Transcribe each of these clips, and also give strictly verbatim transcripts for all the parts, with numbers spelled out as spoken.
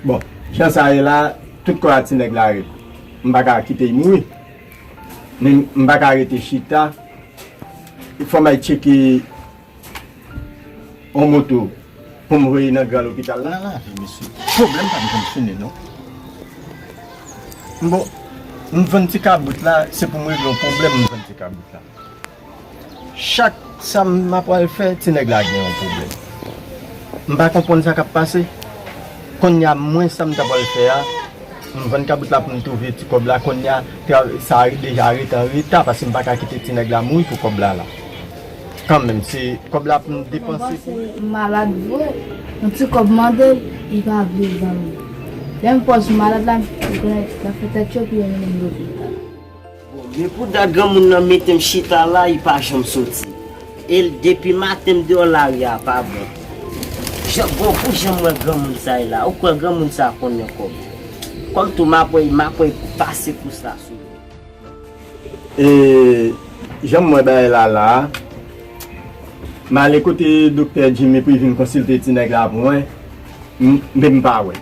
Bon, jan sa ye la, tout kò a ti nèg la rèd. M pa ka kite l mouri. Men m pa ka rete chita. Fò m al tcheke yon moto pou m voye nan gran lopital la. Nan lavi, mesye, pwoblèm pa t janm fini, non. Bon, m vann ti kabrit la, se pou m regle yon pwoblèm, m vann ti kabrit la. Chak sa m ap pral fè, ti nèg la gen yon pwoblèm. M pa konprann sa k ap pase. Kounye a, mwen, sa m ta pral fè a, m vann kabrit la pou m twouve ti kòb la. Kounye a, tra- sa deja rete an reta, paske m pa ka kite ti nèg la mouri pou kòb la la. Kanmenm, se kòb la pou m depanse pou li. M malad vre, yon ti kòb m mande l, li pa vle ban m. Lè m pòz malad la, m konnen l ap fè tèt cho pou yo mennen m lopital. Bon, men pou dat granmoun nan mete m chita la, li pa janm soti. E l depi maten m deyò lari a pa bon. Jan, bon, pou jan m wè granmoun sa ye la, ou kwè granmoun sa konnen kòb? Kòm tou m ap wè, m ap wè pase kous la sou li. E jan m wè bagay la la, m ale kote doktè Jimmy pou l vin konsilte ti nèg la pou mwen, m- men m pa wè.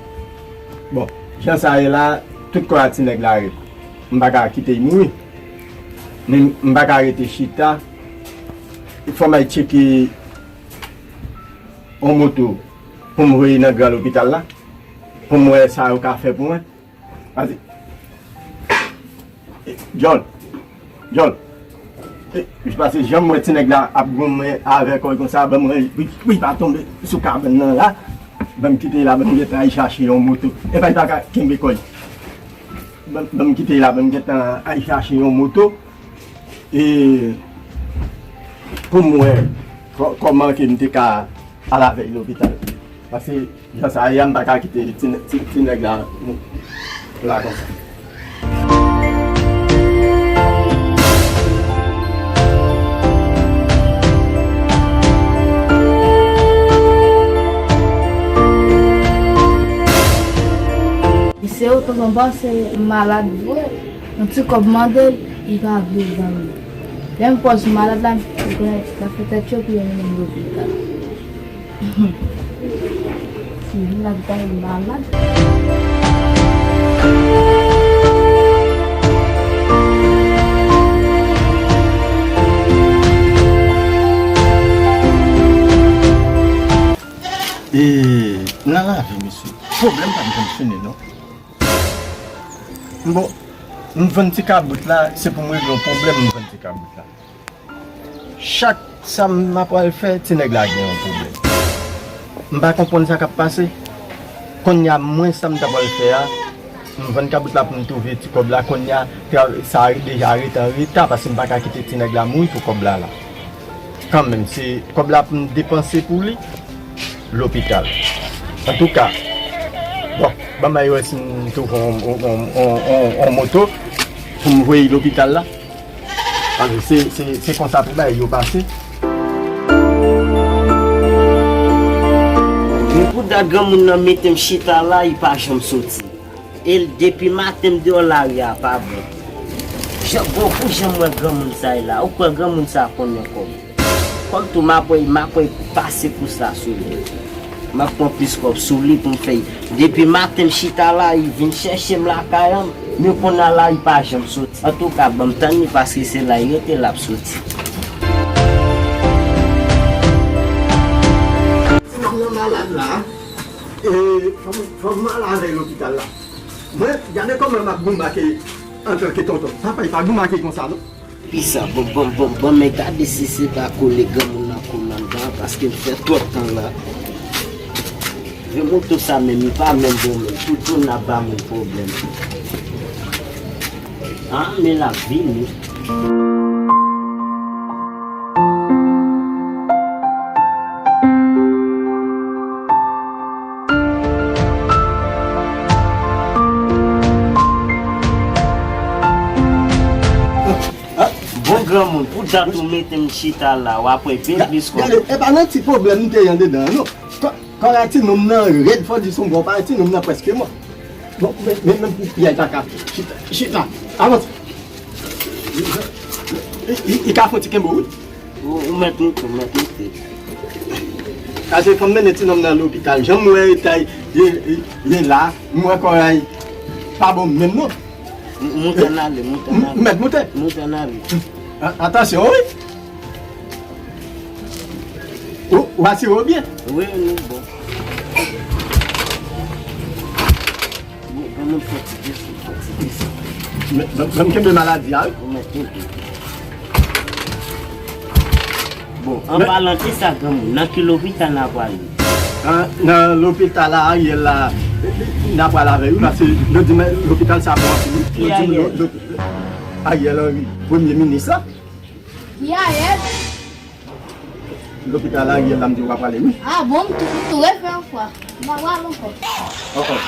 Bon, jan sa ye la, tout kò a ti nèg la rèd. M pa ka kite l mouri. Men m pa ka rete chita. Fò m al tcheke yon moto pou m voye nan gran lopital la, pou m wè sa yo ka fè pou mwen. Pase. John. John. E, pase jan m wè ti nèg la ap goumen avè kò l konsa, ban m wi, wi, pa tonbe sou kabann nan la. Ban m kite l la, ban m gentan al chache yon moto. Epa, li pa ka kenbe kò l. Ban, ban m kite l la, ban m gentan al chache yon moto. E pou m wè kò- kòman ke m te ka al avè l lopital. Pase jan sa ye a, m pa ka kite ti, ti, ti nèg la la konsa. Misye, ou tonton panse m malad vre. Yon ti kòb mande l, li pa vle ban m. Lè m pòz malad la, m konnen l ap fè tèt cho pou yo mennen m lopital. Si vin la, m ta malad. E nan lavi, mesye, pwoblèm pa t janm fini, non. Bon, m vann ti kabrit la, se pou m regle yon pwoblèm, m vann ti kabrit la. Chak sa m ap pral fè, ti nèg la gen yon pwoblèm. M pa konprann sa k ap pase. Kounye a, mwen, sa m ta pral fè a, m vann kabrit la pou m twouve ti kòb la. Kounye a, tra- sa deja rete an reta, paske m pa ka kite ti nèg la mouri pou kòb la la. Kanmenm, se kòb la pou m depanse pou li lopital. Antouka, bon, ban m al wè si m twouve yon, yon, yon, yon, yon, yon moto pou m voye lopital la. Paske se, se, se konsa pou bagay yo pase. Men pou dat granmoun nan mete m chita la, li pa janm soti. E l depi maten m deyò lari a pa bon. Jan, bon, pou jan m wè granmoun sa ye la, ou kwè granmoun sa konnen kòb? Kòm tou m ap wè, m ap wè pase kous la sou li. M ap pran plis kòb sou li pou m fè. Depi maten m chita la, li vin chèche m lakay an, men kounye a la, li pa janm soti. Antouka, ban m tann li, paske se la li rete, l ap soti. Ti nonm nan malad la, e, fò m, fò m al avè l lopital la. Mwen, gade kòman m ap goumen ak, antanke tonton. Papa, li pa goumen ak konsa, non. Pi sa, bon, bon, bon, bon, men gade si se pa kole granmoun nan kole anndan, paske m fè twòp tan la. Vye moto sa menm, li pa menm bon menm. Tout moun ap ba moun pwoblèm. Ah, men l ap vini. Bon granmoun, pou dat ou mete m chita la, w ap wè byen plis kòb. Gade, e pa nan ti pwoblèm m te ye anndedan an, non. Kò, kò a ti nonm nan rèd, fò di s on bon parèy, ti nonm nan prèske mò. Bon, men, men, menm pou pyè l pa ka fè. Chita, chita, avanse. Li, li, li ka fè yon ti kenbe w, wi. Ou, ou mèt moute, ou mèt moute. Paske fò m mennen ti nonm nan lopital. Jan m wè eta ye, ye, ye la, m wè kò a pa bon menm non. M, moute ann ale, moute ann ale. M mèt moute. Moute ann ale. A-, atansyon, wi. Ou, ou asire w byen? Wi, nou bon. Bon, granmoun fò ti desann, fò ti desann. Men, men, men m kenbe maladi a, wi. Ou mèt kenbe. Bon, an palan de sa, granmoun, nan ki lopital n a pwale? An, nan lopital la, Ariel la, n a pwale avè l, wi, paske yo di m lopital sa bon anpil, wi. Yo di m lo-, lo-, Ariel Henry, premye minis la. Ki Ariel? Lopital Ariel la, m di w pa pwale, wi. A bon, m tou, m tou refè yon fwa. M pa pwale ankò. Oh, oh.